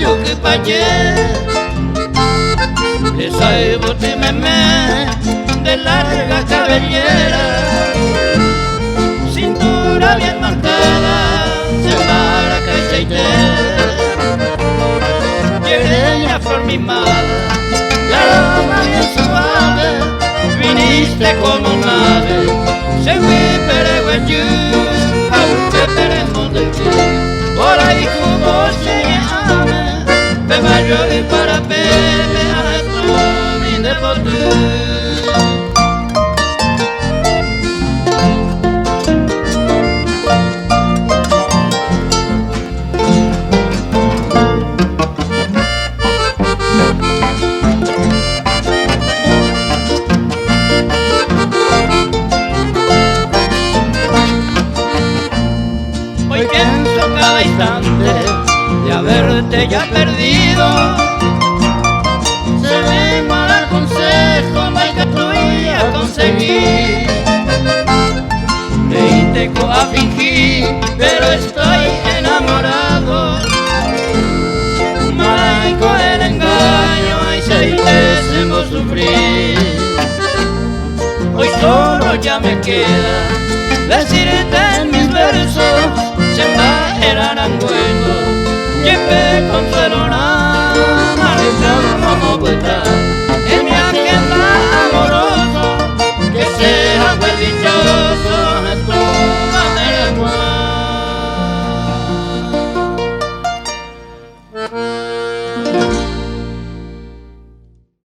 jukypaje Hesayvoty meme de larga cabellera Cintura bien marcada se mbaraka'ichaite Jereña flor mimada la aroma bien suave Viniste como un ave chegui pereguejy ha upe peremondyky Por ahí jugo che ñe'ãme pe barrio yparapépe ahetũmi nde poty. Hoy pienso cada instante de haberte ya perdido. Se me mal consejo, ndaikatúi aconseguir. Reínteko afingi, pero estoy enamorado. Maraiko el engaño, aichaite chembo sufrir. Hoy solo ya me queda decirte en mis versos che mba'e rarãnguéko jepe consuelorã marechauka.